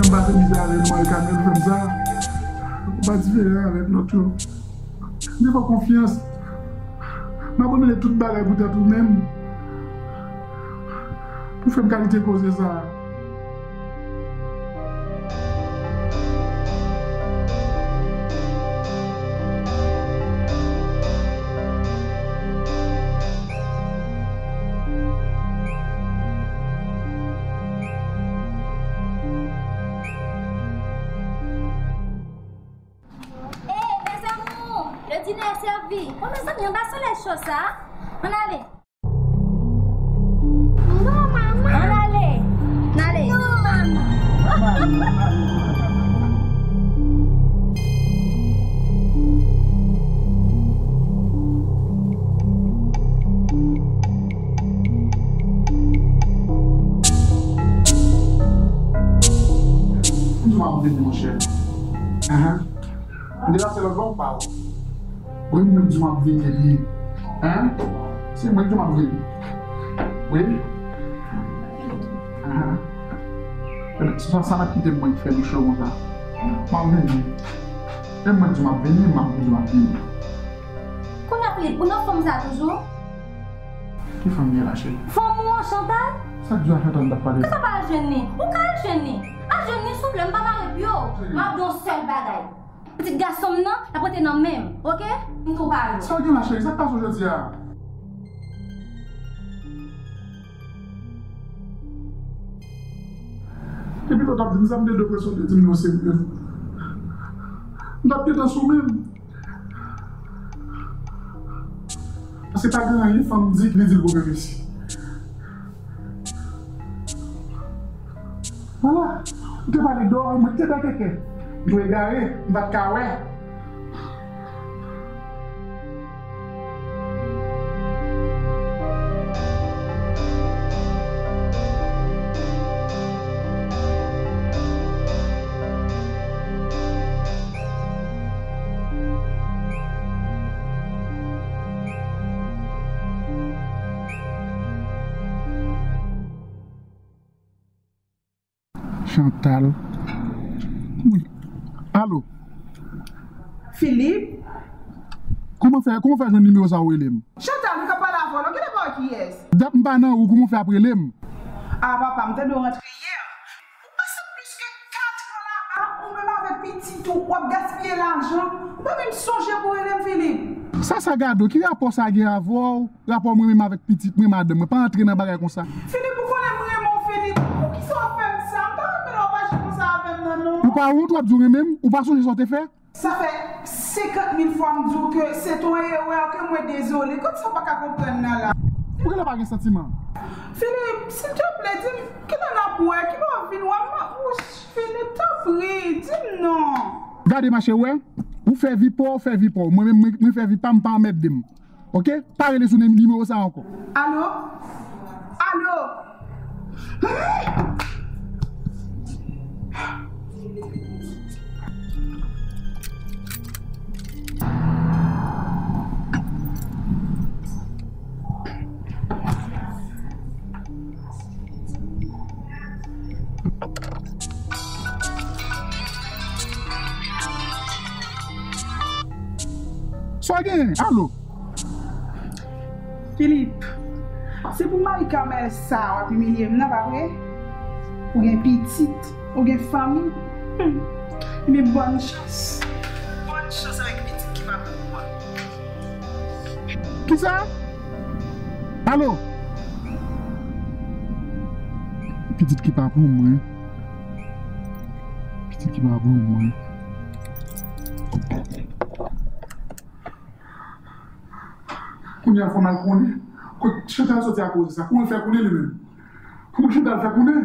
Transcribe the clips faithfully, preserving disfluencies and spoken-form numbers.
M pase mizè avè nou, e Kamil fè m sa. Ou pa diferan avèk lòt yo. M te fè w konfyans. M abandone tout bagay pou tèt ou menm. Pou fè m kalite koze sa a. Ey, mes amours, le dîner est servi. Bon, mezanmi, anba solèy cho sa, ann ale. Non, manman. Ann ale. N ale. Non, manman. Kounye a m ap vini, monchè. Ahan. M te pase lòt bò, m pa wè w. Wi, mwen di m ap vini, epi, hein? Se mwen ki di m ap vini. Wi. Ahan. Sa, sa n ap kite mwen ki fè nou cho konsa. M ap vini. E mwen di m ap vini, m ap vini, m ap vini. Kounye a, Philippe, ou nan fanm sa toujou? Ki fanm li ye la, cheri? Fanm ou an, Chantal? Sa k di w a Chantal m t ap pale? Kisa w pa al jwenn li? Ou ka al jwenn li. Al jwenn li, souple, m pa mare pye w. Cheri. M ap di w yon sèl bagay. Pitit gason m nan, l ap rete nan men m, oke? M tou pale w. Sa w gen la, cheri? Sa k pase w jodi a? Epi lè w t ap di m sa, m te depresyone, di m non, serye. M t ap gentan sou men m. Paske pa gen anyen fanm di ki li di l pou men mesye. Vwala, m te pale dò, mwen te bèkèkè. M tou egare, m pa t ka wè. Chantal. Wi. Alo. Philippe? Kòman fè, kòman fè jwenn nimewo sa ou rele m? Chantal, ou ka pale avè w, non? Kite pale kiyès? Dat m pa nan ou, kòman fè ap rele m? A, papa, m tande w rantre yè. Ou pase plis ke kat an laba, ou menm avèk pitit ou, w ap gaspiye lajan. Ou pa menm sonje pou rele m, Philippe. Sa, sa gade w, ki rapò sa gen avè w? Rapò mwen menm avèk pitit mwen, madanm mwen, pa antre nan bagay konsa. Philippe, ou konnen m renmen w, Philippe. Poukisa w ap fè m sa? M pa renmen lè w ap aji konsa avè m nan, non. Ou pa wont, w ap di w renmen m? Ou pa sonje sa w te fè? Sa fè senkant mil fwa m di w ke se te yon erè, ke mwen dezole. Kot sa w pa ka konprann nan la? Poukisa w pa gen santiman? Philippe, silteple, di m, kilè n ap wè, kilè w ap vin wè m? Wouch, Philippe, tanpri, di m non. Gade, machè, ou wè, ou fè vi pa w, ou fè vi pa w. Mwen menm, mwen, mwen fè vi pa m, pa anmède m. Oke? Pa rele sou nim-, nimewo sa ankò. Alo? Alo? Sa w genyen? Alo? Philippe, se pou mari Carmel sa w ap imilye m nan, pa vre? Ou gen pitit, ou gen fanmi. Hmm. Ebyen, bòn chans. Bòn chans avèk pitit ki pa pou ou an. Kisa? Alo? Pitit ki pa pou mwen. Pitit ki pa pou mwen. Kounye a fò m al konnen. Kot Chantal soti ak koze sa? Kòman l fè konnen li menm? Kòman Chantal fè konnen?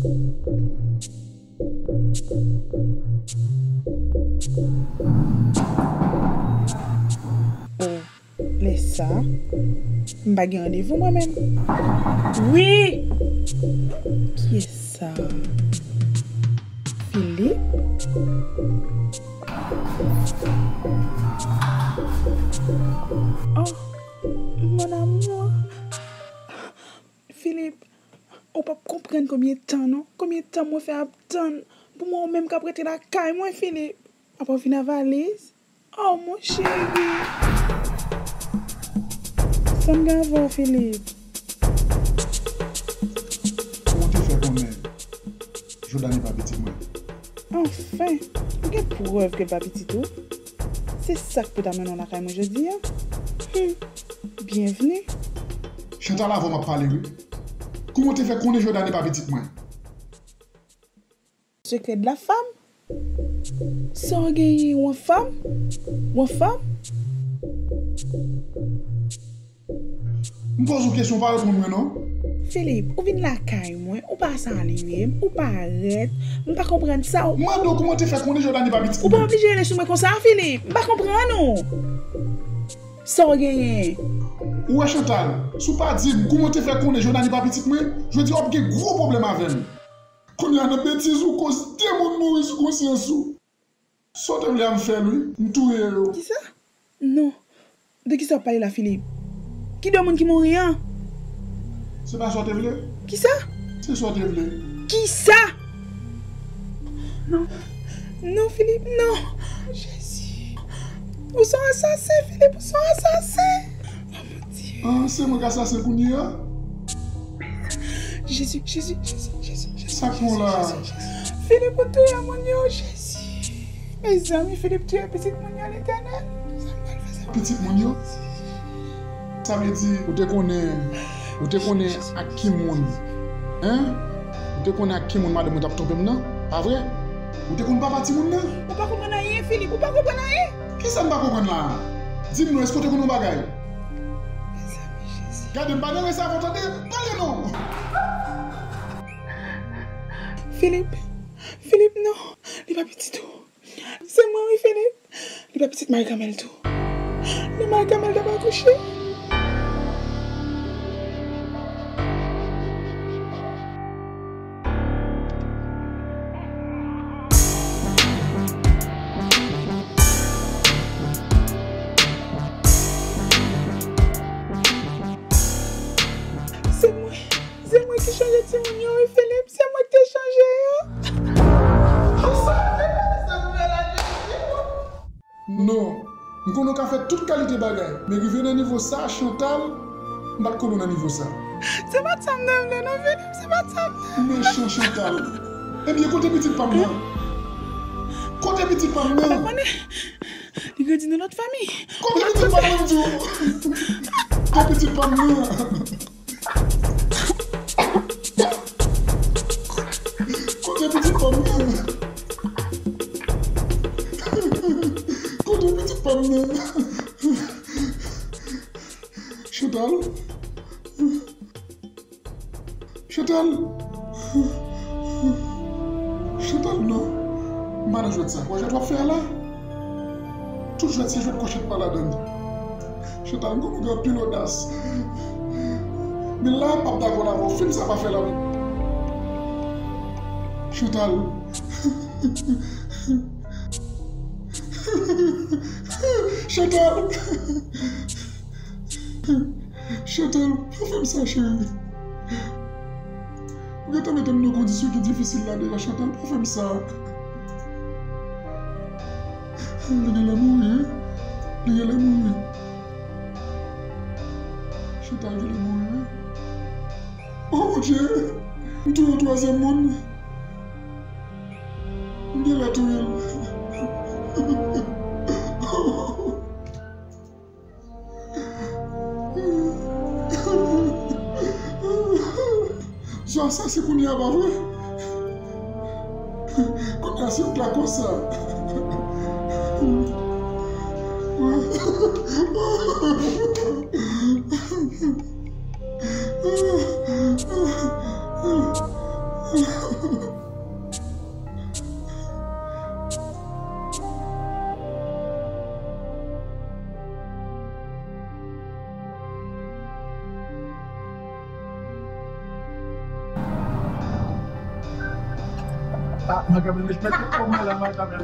Oh, lè sa, m pa gen randevou mwen menm. Wi! Kiyès sa? Philippe? Oh, mon amour. Philippe, ou p ap konprann konbyen tan non, konbyen tan mwen fè ap tann pou mwen ou menm k ap rete lakay mwen, Philippe. Apa w vin a valiz? Oh, mon chéri. Sa m gen avè w, Philippe? Kòman w te fè konnen Jordany pa pitit mwen? Anfen, ou gen prèv ke l pa pitit ou? Se sa k pou ta mennen w lakay mwen jodi a. Hmm. Byenvni. Chantal, avè w m ap pale, wi. Kòman w te fè konnen Jordany pa pitit mwen? Secret de la femme? Sa w genyen, w an fanm? W an fanm? M poze w kesyon, w pa reponn mwen non. Philippe, ou vin lakay mwen, ou pa salye m, ou parèt, m pa konprann sa w. M mande w kòman w te fè konnen Jordany pa pitit mwen. Ou pa oblije rele sou mwen konsa, Philippe. M pa konprann ou. Sa w genyen? Ou wè Chantal, si w pa di m kòman w te fè konnen Jordany pa pitit mwen, jodi a w ap gen gwo pwoblèm avè m. Kounye a nan betiz ou koz de moun mouri sou konsyans ou. Sa w te vle a m fè l wi, m touye yo. Kisa? Non. De kisa w ap pale la, Philippe? Ki de moun ki mouri an? Se pa sa w te vle? Kisa? Se sa w te vle. Kisa? Non. Non, Philippe, non. Jezi. Ou se yon asasen, Philippe, ou se yon asasen. Oh, mon Dieu. Ah, se mwen k asasen kounye a? Jezi, Jezi, Jezi, Jezi, Jezi. Sa k pran w la? Jezi, Jezi. Philippe, ou touye moun yo, Jezi. Mezanmi, Philippe touye pitit moun yo, Letènèl. Sa m pral fè sa? Pitit moun yo? Sa vle di, ou te konnen, ou te konnen ak ki moun, hein? Ou te konnen ak ki moun madanm ou t ap twonpe m nan, pa vre? Ou te konn papa timoun nan? Ou pa konprann anyen, Philippe, ou pa konprann anyen. Kisa m pa konprann la a? Di m non, èske w te konn yon bagay? Mezanmi, Jezi. Gade, m pa nan rès avè w, tande? Pale non! Philippe, Philippe, non, li pa pitit ou. Se mwen wi, Philippe. Li pa pitit Marie Carmelle tou. Lè Marie Carmelle t ap akouche. Se mwen. Se mwen ki chanje timoun yo wi, Philippe. Se mwen ki te chanje yo. Non. M konnen w ka fè tout kalite bagay, men rive nan nivo sa a, Chantal, m pa t konnen w nan nivo sa a. Se pa t sa m te vle non, Philippe. Se pa t sa m te vle. Mechan Chantal. Ebyen, kote pitit pa m nan? Kote pitit pa m nan? Ou pa konnen? Li grandi nan lòt fanmi. Kote pitit pa m nan, m di w? Kote pitit pa m nan? Kote pitit pa m nan? Kote pitit pa m nan? Chantal? Chantal? Chantal, non. M pa nan jwèt sa. Wè jwèt w ap fè a la? Tout jwèt se jwèt kòchèt pa ladan l. Chantal, m konnen w gen anpil odas. Men la, m p ap dakò avè w. Fim sa pa fè la menm. Chantal. Chantal. Chantal, pa fè m sa, cheri. Ou gentan mete m nan kondisyon ki difisil la deja, Chantal, pa fè m sa. Li genlè mouri, wi. Li genlè mouri. Chantal genlè mouri, wi. Oh, mon Dieu! M touye yon twazyèm moun. M genlè touye l. Zwa sa se kounye a, pa vre? Kounye a se yon klakò sa. Ah, Magamèl, met, met pòm mwen la, Magamèl.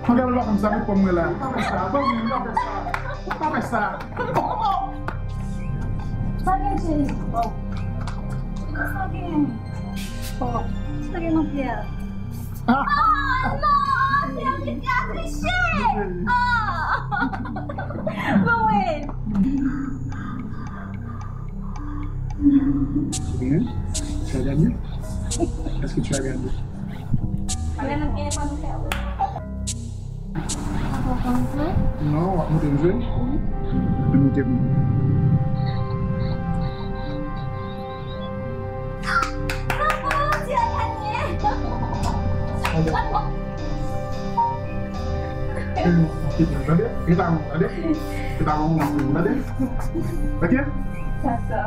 Magamèl, pa konn sa, met pòm mwen la. Pa fè sa, pa fè sa, pa fè sa. Pa fè sa. Sa gen, cheri? Sa gen? Sa gen nan pyè a? Ah! Ah, non! Cheri, te afiche! Ah! Bon, wi. Bien. Tu as gagné? Est-ce que tu as gagné? Non, w ap montre m jwe? Montre m. Bravo, tu as gagné! Tande, rete avè m, tande? Rete avè m, tande? Ok? Dakò.